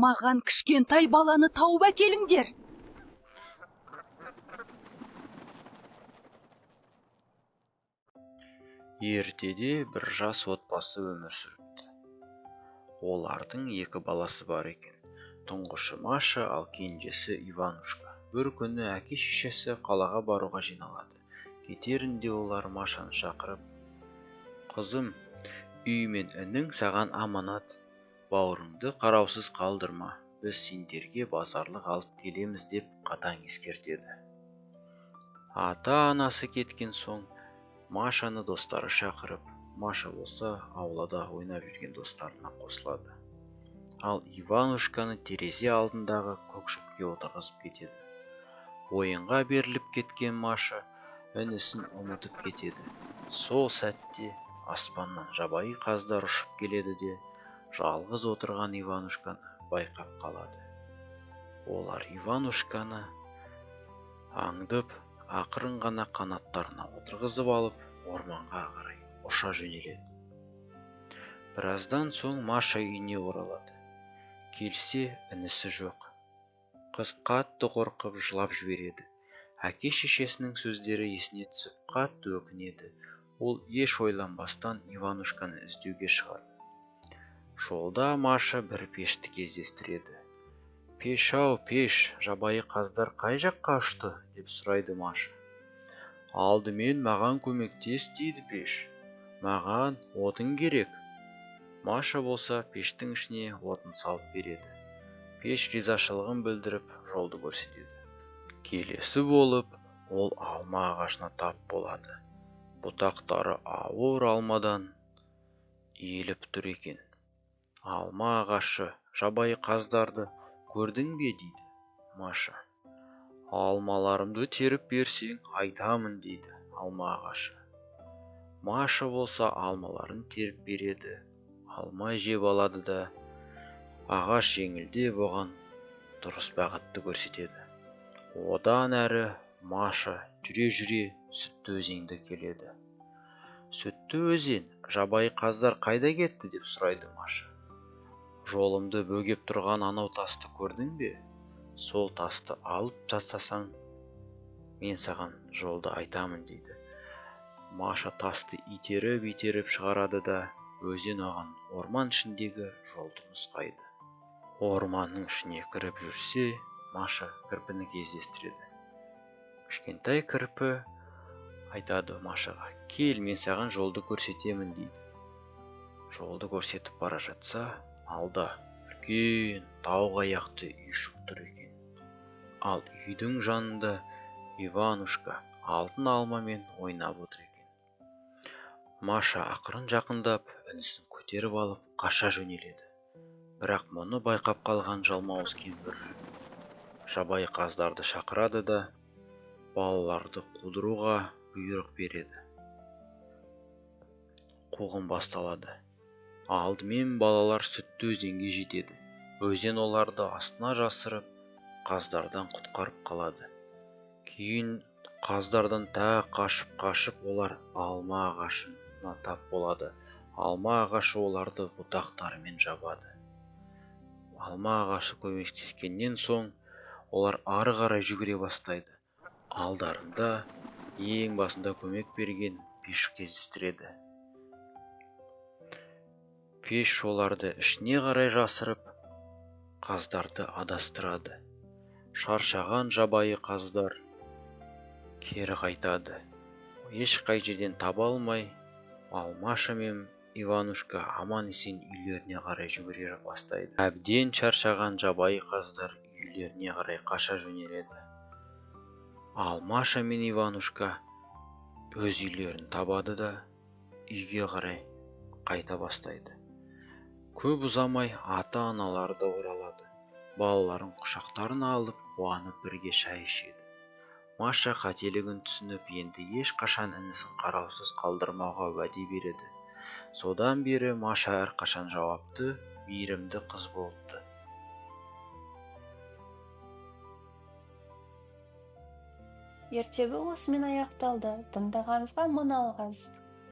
Маған кішкентай баланы тауып әкеліңдер. Ертеде бір жас отбасы өмір сүріпті. Олардың екі баласы бар екен. Тұңғышы Маша, ал кенжесі Иванушка. Бір күні әке-шешесі қалаға баруға жиналады. Кетерінде олар Машаны шақырып, «Қызым, үй мен інің саған аманат, бауырыңды қараусыз қалдырма, біз сендерге базарлық алып келеміз» деп қатаң ескертеді. Ата-анасы кеткен соң Машаны достары шақырып, Маша болса аулада ойнап жүрген достарына қосылады. Ал Иванушканы терезе алдындағы көк шөпке отырғызып кетеді. Ойынға беріліп кеткен Маша інісін ұмытып кетеді. Сол сәтте аспаннан жабайы қаздар ұшып келеді де, жалғыз отырған Иванушканы байқап қалады. Олар Иванушканы аңдып, ақырын ғана қанаттарына отырғызып алып, орманға қарай ұша жөнеледі. Біраздан соң Маша үйіне оралады. Келсе, інісі жоқ. Қыз қатты қорқып жылап жібереді. Әке-шешесінің сөздері есіне түсіп, қатты өкінеді. Ол еш ойланбастан Иванушканы іздеуге шығады. Жолда Маша бір пешті кездестіреді. «Пеш ау, пеш, жабайы қаздар қай жаққа ұшты?» деп сұрайды Маша. «Алдымен маған көмектес», дейді пеш. «Маған отын керек». Маша болса пештің ішіне отын салып береді. Пеш ризашылығын білдіріп, жолды көрсетеді. Келесі болып, ол алма ағашына тап болады. Бұтақтары ауыр алмадан иіліп тұр екен. «Алма ағашы, жабайы қаздарды көрдің бе?» дейді Маша. «Алмаларымды теріп берсең, айтамын», дейді алма ағашы. Маша болса алмаларын теріп береді. Алма жеп алады да, ағаш жеңілдеп оған дұрыс бағытты көрсетеді. Одан әрі Маша жүре-жүре сүтті өзенге келеді. «Сүтті өзен, жабайы қаздар қайда кетті?» деп сұрайды Маша. «Жолымды бөгеп тұрған анау тасты көрдің бе? Сол тасты алып тастасаң, мен саған жолды айтамын», дейді. Маша тасты итеріп-итеріп шығарады да, өзен оған орман ішіндегі жолды нұсқайды. Орманның ішіне кіріп жүрсе, Маша кірпіні кездестіреді. Кішкентай кірпі айтады Машаға: «Кел, мен саған жолды көрсетемін», дейді. Жолды көрсетіп бара жатса, алда үлкен тауық аяқты үйшік тұр екен. Ал үйдің жанында Иванушка алтын алмамен ойнап отыр екен. Маша ақырын жақындап, інісін көтеріп алып қаша жөнеледі. Бірақ мұны байқап қалған жалмауыз кемпір жабайы қаздарды шақырады да, балаларды қудыруға бұйрық береді. Қуғын басталады. Алдымен балалар сүтті өзенге жетеді. Өзен оларды астына жасырып, қаздардан құтқарып қалады. Кейін қаздардан тағы қашып-қашып олар алма ағашына тап болады. Алма ағашы оларды бұтақтарымен жабады. Алма ағашы көмектескеннен соң олар ары қарай жүгіре бастайды. Алдарында ең басында көмек берген пеш кездестіреді. Пеш оларды ішіне қарай жасырып, қаздарды адастырады. Шаршаған жабайы қаздар кері қайтады. Ешқай жерден таба алмай, ал Маша мен Иванушка аман-есен үйлеріне қарай жүгіре бастайды. Әбден шаршаған жабайы қаздар үйлеріне қарай қаша жөнеледі. Ал Маша мен Иванушка өз үйлерін табады да, үйге қарай қайта бастайды. Көп ұзамай ата-аналары да оралады. Балаларын құшақтарына алып, қуанып бірге шай ішеді. Маша қателігін түсініп, енді ешқашан інісін қараусыз қалдырмауға уәде береді. Содан бері Маша әрқашан жауапты, мейірімді қыз болыпты. Ертегі осымен аяқталды. Тыңдағаныңызға мың алғыс.